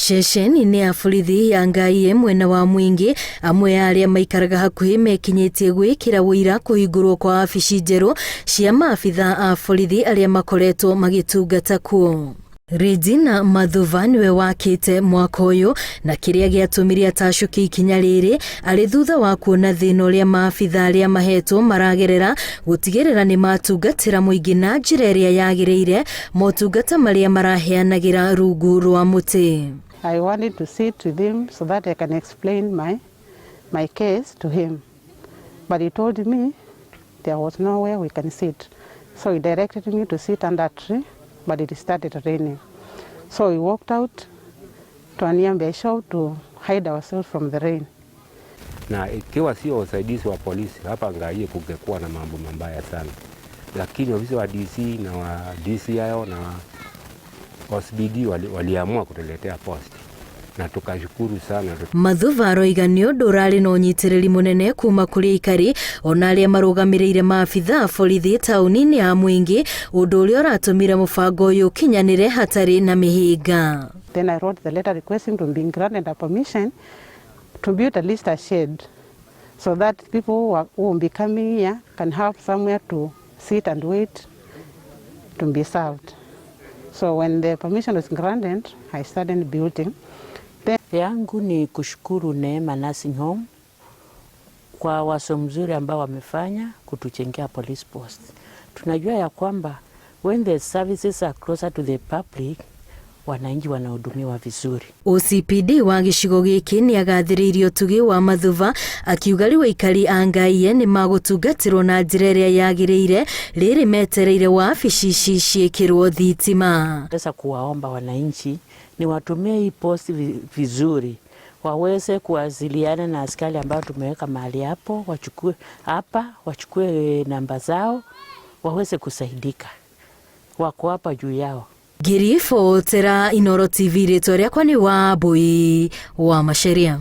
Ceceni-inĩ ya borithi ya Ngaiye mwena wa Mwingi, amwe a arĩa maikaraga hakuhĩ mekinyĩtie gwĩkĩra ũira kũhingũrwo kwa wabici njerũ cia maabitha a borithi arĩa makoretwo magĩtungata kuo. Regina Mathuva nĩwe wakĩte mwako ũyũ na kĩrĩa gĩatũmire atacũkie ikinya rĩrĩ arĩ thutha wa kuona thĩna ũrĩa maabitha arĩa mahetwo maragerera gũtigĩrĩra nĩ matungatĩra mũingĩ na njĩra ĩrĩa yagĩrĩire motungata marĩa maraheanagĩra rungu rwa mũtĩ. I wanted to sit with him so that I can explain my case to him. But he told me there was nowhere we can sit. So he directed me to sit under a tree, but it started raining. So we walked out to a nearby shop to hide ourselves from the rain. Na ikiwa sio usaidizi wa polisi hapa Ngaiye kungekuwa na mambo mabaya sana, lakini ofisi wa DC na wa DCIO na OCPD waliamua kutuletea post na tukashukuru sana. Mathuva aroiga nĩ ũndũ ũrarĩ na ũnyitĩrĩri mũnene kuma kũrĩ aikari ona arĩa marũgamĩrĩire maabitha a borithi taũni-inĩ ya Mwingi, ũndũ ũrĩa ũratũmire mũbango ũyũ ũkinyanĩre hatarĩ na mĩhĩnga. Then I wrote the letter requesting to be granted a permission to build at least a shed so that people who will be coming here can have somewhere to sit and wait to be served. So when the permission was granted, I started building. Then yangu ni kushukuru Neema Nursing Home kwa wazo mzuri ambao wamefanya kutujengea police post. Tunajua ya kwamba when the services are closer to the public, wananchi wanahudumiwa vizuri. OCPD wa gĩcigo gĩkĩ nĩ agathĩrĩirie ũtugi wa Mathuva akiuga rĩu aikari a Ngaiye nĩ magũtungatĩrwo na njĩra ĩrĩa yagĩrĩire rĩrĩ metereire wabici ici ciĩkĩrwo thitima. Sasa kuwaomba wananchi ni watumie hii post vizuri, waweze kuwasiliana na askari ambao tumeweka mahali hapo, wachukue hapa, wachukue namba zao, waweze kusaidika, wako hapa juu yao. Ngiribotera Inooro TV, rĩtwa rĩakwa nĩ Wambui wa Macharia.